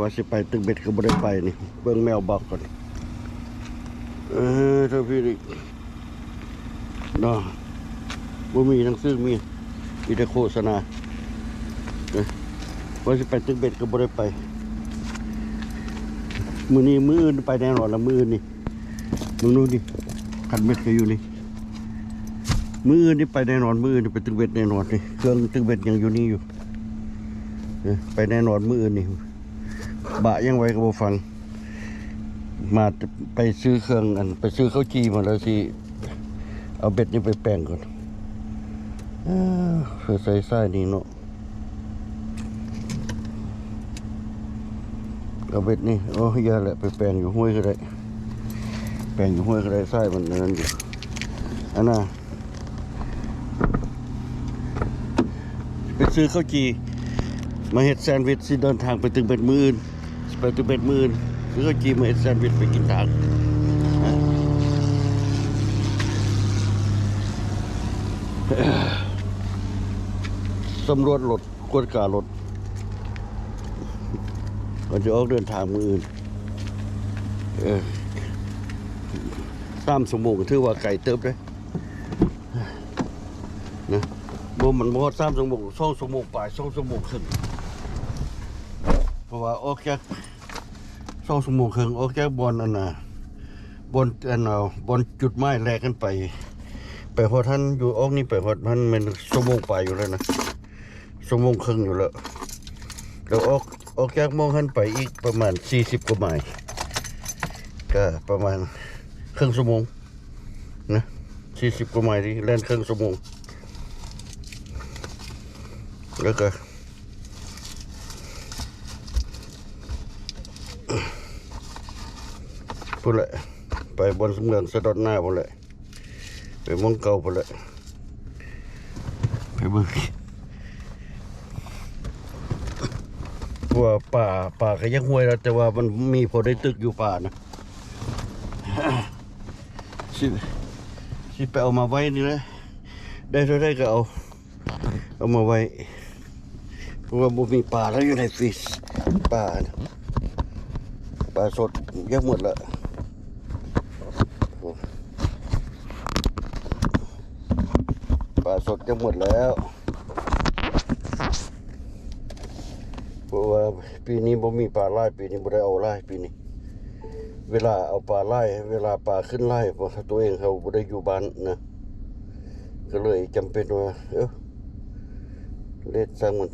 ວ່າຊິໄປຕຶກເບັດກໍບໍ່ໄດ້ໄປນີ້ ເບິ່ງແມວບັກກ່ອນ. ເອີ ເທິງພີ້ອີກເນາະ ບໍ່ມີໜັງສື ມີ ມີແຕ່ໂຄສະນາ. ເອີ ວ່າຊິໄປຕຶກເບັດກໍບໍ່ໄດ້ໄປ ມື້ນີ້ ມື້ອື່ນໄປແນ່ນອນລະ ມື້ອື່ນນີ້. ເບິ່ງດູນີ້ ຄັນເບັດກໍຢູ່ນີ້ ມື້ອື່ນນີ້ໄປແນ່ນອນ ມື້ອື່ນໄປຕຶກເບັດແນ່ນອນນີ້ ເຄື່ອງຕຶກເບັດຍັງຢູ່ນີ້ຢູ່. ເອີ ໄປແນ່ນອນມື້ອື່ນນີ້ ບະຫຍັງໄວ້ກໍບໍ່ຟັງ ມາ ໄປຊື້ເຄື່ອງ ອັນ ໄປຊື້ເຂົ້າຈີ່ມາແລ້ວຊິເອົາເບັດນີ້ໄປແປງກ່ອນ. ເອີ ເພື່ອໃຊ້ສາຍນີ້ເນາະ ເອົາເບັດນີ້ ໂອ້ ຢ່າແຫຼະ ໄປແປງຢູ່ຫ້ວຍກໍໄດ້ ແປງຢູ່ຫ້ວຍກໍໄດ້ ສາຍມັນອັນນັ້ນຢູ່. ອັນນ່າ ໄປຊື້ເຂົ້າຈີ່ມາເຮັດແຊນວິດ ຊິເດີນທາງໄປຕຶກເບັດມື້ອື່ນ ຊິໄປຕຶກເບັດມື້ອື່ນ ຊື້ເຂົ້າຈີ່ມາເຮັດແຊນວິດໄປກິນທາງ. ສຳຫຼວດລົດ ກວດກາລົດ ກ່ອນຈະອອກເດີນທາງມື້ອື່ນ. ເອີ ສາມຊົ່ວໂມງ ຖືວ່າໄກເຕີບເດ້ນະ ບໍ່ ມັນບໍ່ຮອດສາມຊົ່ວໂມງ ສອງຊົ່ວໂມງປາຍ ສອງຊົ່ວໂມງເຄິ່ງ ເພາະວ່າອອກຈາກ ສອງຊົ່ວໂມງເຄິ່ງ ອອກຈາກບ່ອນ ອັນນ່າ ບ່ອນ ອັນນ່າ ບ່ອນຈຸດໝາຍແລກກັນໄປ ໄປຮອດຫັ້ນ ຢູ່ອອກນີ້ໄປຮອດຫັ້ນແມ່ນຊົ່ວໂມງປາຍຢູ່ແລ້ວນະ ຊົ່ວໂມງເຄິ່ງຢູ່ແລ້ວ ແລ້ວອອກ ອອກຈາກໝ່ອງຫັ້ນໄປອີກປະມານສີ່ສິບກວ່າໄມລ໌ ກະປະມານເຄິ່ງຊົ່ວໂມງນະ ສີ່ສິບກວ່າໄມລ໌ນີ້ ແລ່ນເຄິ່ງຊົ່ວໂມງ ແລ້ວກະ ພຸ້ນແຫຼະ ໄປບ່ອນເມືອງສະດອດໜ້າພຸ້ນແຫຼະ ໄປໝ່ອງເກົ່າພຸ້ນແຫຼະ ໄປເບິ່ງ. ເພາະວ່າປາ ປາກໍຍັງຫ້ວຍແລ້ວ ແຕ່ວ່າມັນມີພໍໄດ້ຕຶກຢູ່ປານະ ຊິ ຊິໄປເອົາມາໄວ້ນີ້ແຫຼະ ໄດ້ເທົ່າໃດກໍເອົາ ເອົາມາໄວ້ ເພາະວ່າບໍ່ມີປາແລ້ວຢູ່ໃນຟຣີດ ປາ ປາສົດຍັງໝົດລະ ປາສົດຍັງໝົດແລ້ວ ເພາະວ່າປີນີ້ບໍ່ມີປາຫຼາຍ ປີນີ້ບໍ່ໄດ້ເອົາຫຼາຍ ປີນີ້ ເວລາເອົາປາຫຼາຍ ເວລາປາຂຶ້ນຫຼາຍ ເພາະຕົວເອງເຮົາບໍ່ໄດ້ຢູ່ບ້ານນະ ກໍເລີຍຈຳເປັນວ່າ ເອີ ເລດຊ່າງມັນ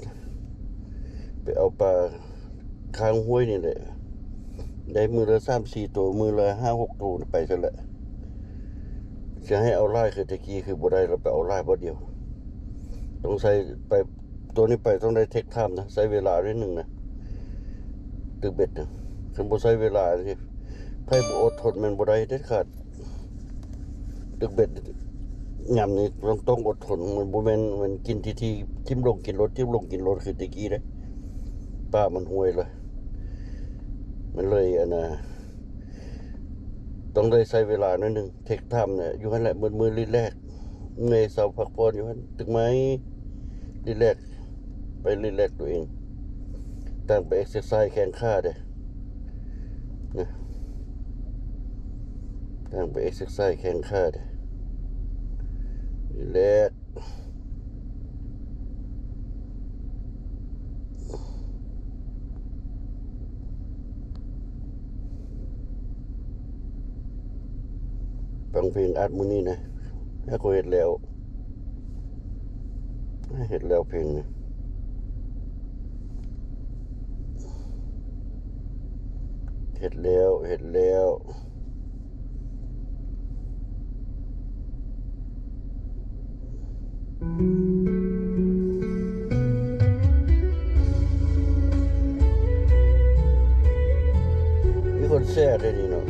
ໄປເອົາປາຂ້າງຫ້ວຍນີ້ແຫຼະ ໄດ້ມື້ລະສາມສີ່ໂຕ ມື້ລະຫ້າຫົກໂຕໄປຊັ້ນແຫຼະ ຊິໃຫ້ເອົາຫຼາຍຄືແຕ່ກີ້ ຄືບໍ່ໄດ້ລະ ໄປເອົາຫຼາຍບໍ່ດຽວ ຕ້ອງໃຊ້ໄປ ຕົວນີ້ໄປຕ້ອງໄດ້ເທັກທາມນະ ໃຊ້ເວລາໜ້ອຍໜຶ່ງນະ ຕຶກເບັດນະ ຄັນບໍ່ໃຊ້ເວລານີ້ ໃຜບໍ່ອົດທົນແມ່ນບໍ່ໄດ້ເດັດຂາດ ຕຶກເບັດຍາມນີ້ຕ້ອງ ຕ້ອງອົດທົນ ມັນບໍ່ແມ່ນ ມັນກິນທີໆ ຖິ້ມລົງກິນໂລດ ຖິ້ມລົງກິນໂລດ ຄືແຕ່ກີ້ເດ້ ປາມັນຫ້ວຍລະ ມັນເລີຍ ອັນນ່າ ຕ້ອງໄດ້ໃຊ້ເວລາໜ້ອຍໜຶ່ງ ເທັກທາມນະ ຢູ່ຫັ້ນແຫຼະ ມືດໆ ລີແລັກ ເມື່ອຍເຊົາພັກຜ່ອນຢູ່ຫັ້ນ ຕຶກໄມ້ ລີແລັກ ໄປລີແລັກຕົວເອງ ຕ່າງໄປເອັກເຊີໄຊແຂ້ງຂາເດ້ ນະ ຕ່າງໄປເອັກເຊີໄຊແຂ້ງຂາເດ້ ລີແລັກ. ຟັງເພງອັດມື້ນີ້ນະ ແລ້ວກໍເຮັດແລ້ວ ເຮັດແລ້ວເພງນີ້ ເຮັດແລ້ວ ເຮັດແລ້ວ. ມີຄົນແຊແທ້ນີ້ເນາະ.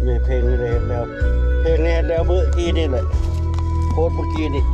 ນີ້ເພງນີ້ໄດ້ເຮັດແລ້ວ ເພງນີ້ເຮັດແລ້ວມື້ກີ້ນີ້ແຫຼະ ໂພສເມື່ອກີ້ນີ້.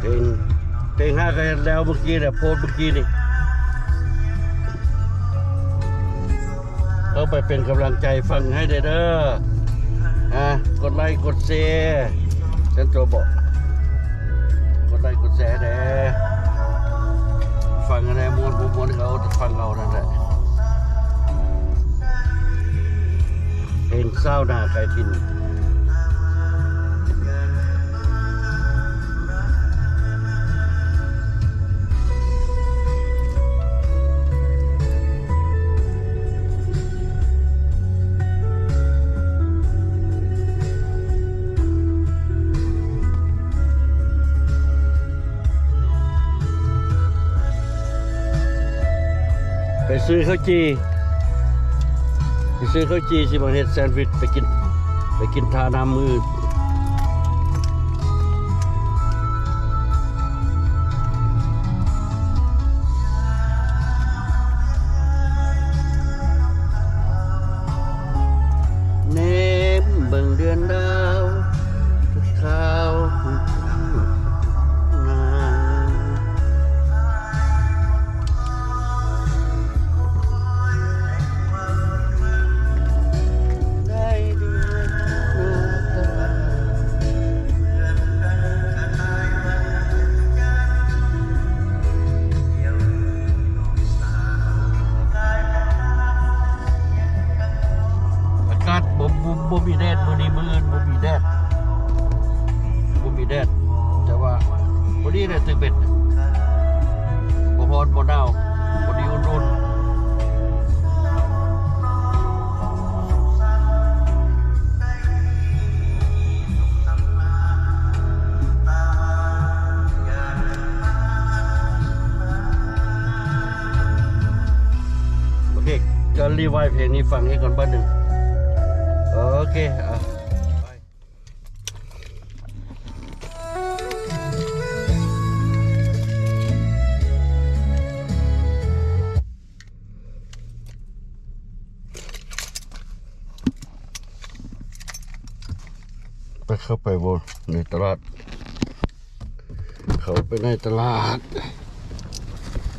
ເພງ ເພງຫ້າກະເຮັດແລ້ວເມື່ອກີ້ແຫຼະ ໂພສເມື່ອກີ້ນີ້ ເຂົ້າໄປເປັນກຳລັງໃຈຟັງໃຫ້ແດ່ເດີ ອ່າ ກົດໄລກົດແຊ ຊັ້ນຕົວະ ກົດໄລກົດແຊແດ່ ຟັງແດ່ ມ່ວນບໍ່ມ່ວນກະເອົາແຕ່ຟັງເອົານັ້ນແຫຼະ. ເພງຊາວນາໄກຖິ່ນ ໄປຊື້ເຂົ້າຈີ່ ໄປຊື້ເຂົ້າຈີ່ຊິມາເຮັດແຊນວິດໄປກິນ ໄປກິນທ່ານ້ຳມື້ອື່ນ. ແນມເບິ່ງເດືອນດາວ ຂາວນາງ. ອາກາດບໍ່ ບໍ່ ບໍ່ມີແດດ ມື້ນີ້ ມື້ອື່ນບໍ່ມີແດດ ບໍ່ມີແດດ ແຕ່ວ່າພໍດີແຫຼະ ຖືເບັດ ບໍ່ຮ້ອນບໍ່ໜາວ ພໍດີອຸ່ນໆ. ໂອເຄ ກະຣີໄວເພງນີ້ຟັງອີກກ່ອນບາດໜຶ່ງ. ໂອເຄ ອ່ະ ໄປ. ໄປ ເຂົ້າໄປບໍ່ໃນຕະຫຼາດ ເຂົ້າໄປໃນຕະຫຼາດ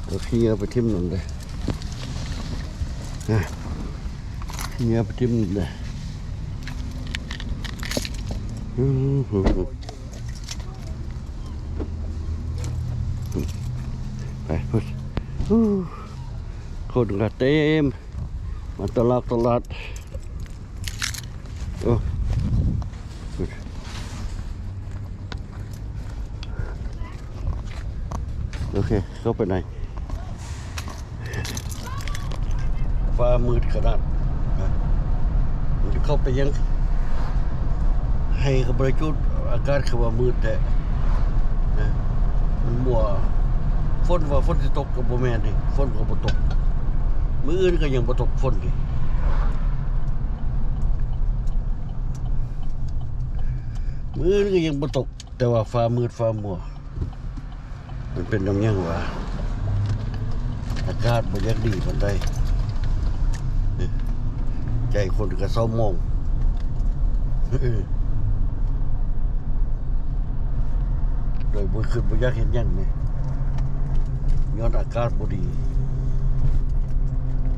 ເອົາຂີ້ເຫຍື້ອໄປຖິ້ມນັ້ນເດ້ ນະ ຂີ້ເຫຍື້ອໄປຖິ້ມນັ້ນເດ້ ອື ໄປພຸ້ນ ຄົນກະເຕັມ ມາຕະຫຼາດ ຕະຫຼາດ ໂອ້ ໂອເຄ ເຂົ້າໄປໃນ ຟ້າມືດຂະໜາດ ນະ ມັນເຂົ້າໄປຍັງ ໄຮ່ກະບໍ່ໄດ້ຈູດ ອາກາດຄືວ່າມືດແທ້ ນະ ມັນມົວ ຝົນວ່າຝົນຊິຕົກກະບໍ່ແມ່ນເດ ຝົນກະບໍ່ຕົກ ມື້ອື່ນກະຍັງບໍ່ຕົກຝົນເດ ມື້ອື່ນກະຍັງບໍ່ຕົກ ແຕ່ວ່າຟ້າມືດຟ້າມົວ ມັນເປັນນຳຫຍັງຫວາ ອາກາດບໍ່ຢາກດີປານໃດ ໃຈຄົນກະເສົ້າໝອງ ໂດຍບໍ່ຄຶດບໍ່ຢາກເຮັດຫຍັງເດ ຍ້ອນອາກາດບໍ່ດີ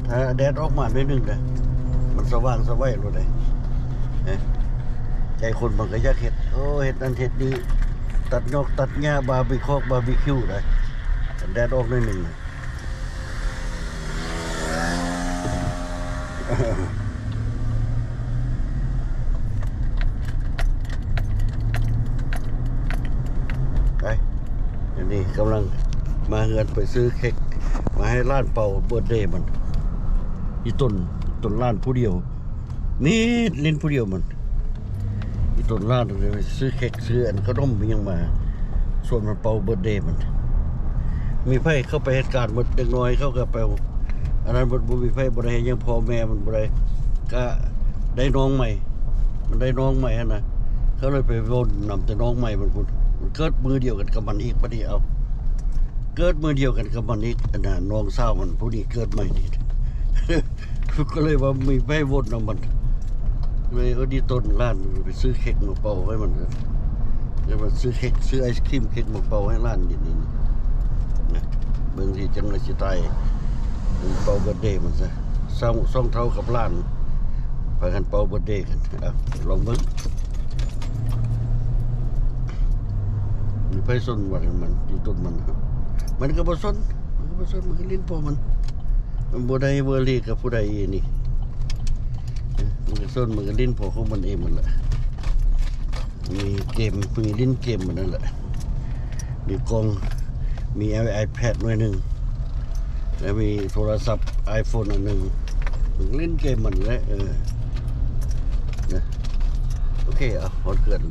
ຖ້າແດດອອກມາໜ້ອຍໜຶ່ງນະ ມັນສະຫວ່າງສະໄຫວໂລດເດ ໃຈຄົນມັນກະຢາກເຮັດ ໂອ້ ເຮັດນັ້ນເຮັດນີ້ ຕັດຫຍ້ອກຕັດຫຍ້າ ບາບີຄອກບາບີຄິວໄດ໋ ຄັນແດດອອກໜ້ອຍໜຶ່ງ ໄປ ອັນນີ້ກຳລັງມາເຮືອນ ໄປຊື້ເຄັກມາໃຫ້ຫຼານເປົ່າເບີດເດມັນ ອີ່ຕົນ ຕົນຫຼານຜູ້ດຽວ ມີດຫຼິ້ນຜູ້ດຽວມັນ ອີ່ຕົນຫຼານ ຊື້ເຄັກ ຊື້ອັນຂະໜົມອີ່ຫຍັງມາ ຊວນມັນເປົ່າເບີດເດມັນ ມີໃຜເຂົ້າໄປເຮັດການໝົດ ເດັກນ້ອຍເຂົາກະໄປ ອັນນັ້ນໝົດ ບໍ່ມີໃຜບໍ່ໄດ້ເຮັດຫຍັງ ພໍ່ແມ່ມັນບໍ່ໄດ້ ກະໄດ້ນ້ອງໃໝ່ ມັນໄດ້ນ້ອງໃໝ່ຫັ້ນນະ ເຂົາເລີຍໄປວົນນຳແຕ່ນ້ອງໃໝ່ມັນພຸ້ນ ມັນເກີດມື້ດຽວກັນກັບມັນອີກ ບາດນີ້ ເອົາ ເກີດມື້ດຽວກັນກັບມັນອີກ ອັນນ່າ ນ້ອງສາວມັນຜູ້ນີ້ເກີດໃໝ່ນີ້ ກະເລີຍວ່າມີໃຜວົນນຳມັນ ເລີຍ ເອີ ດີຕົນຫຼານໄປຊື້ເຄັກມາເປົ່າໃຫ້ມັນ ເອີ ແລ້ວມາຊື້ເຄັກ ຊື້ໄອສະຄຣີມ ເຄັກໝາກເປົ່າໃຫ້ຫຼານກິນນີ້ນະ. ເບິ່ງຊິ ຈັ່ງວ່າຊິຖ່າຍເປົ່າເບີດເດມັນຊະ. ສອງ ສອງເທົ່າກັບຫຼານ ພາກັນເປົ່າເບີດເດກັນ. ເອົາ ລອງເບິ່ງ. ມີໃຜສົນວ່າມັນ ອີ່ຕົນມັນ ມັນກໍບໍ່ສົນ ມັນກໍບໍ່ສົນ ມັນກໍຫຼິ້ນຂອງມັນ. ມັນບໍ່ໄດ້ເວີຣີກັບຜູ້ໃດອີ່ນີ້. ເອີ ມັນກໍສົນ ມັນກໍຫຼິ້ນຂອງມັນເອງຫັ້ນແຫຼະ. ມີເກມ ມີຫຼິ້ນເກມມັນນັ້ນແຫຼະ. ມີກ້ອງ ມີໄອແພດໜ່ວຍໜຶ່ງ ແລ້ວມີໂທລະສັບໄອໂຟນອັນໜຶ່ງ. ມັນກໍຫຼິ້ນເກມມັນແຫຼະ. ເອີ ນະ ໂອເຄ ເອົາ ຮອດເຮືອນ.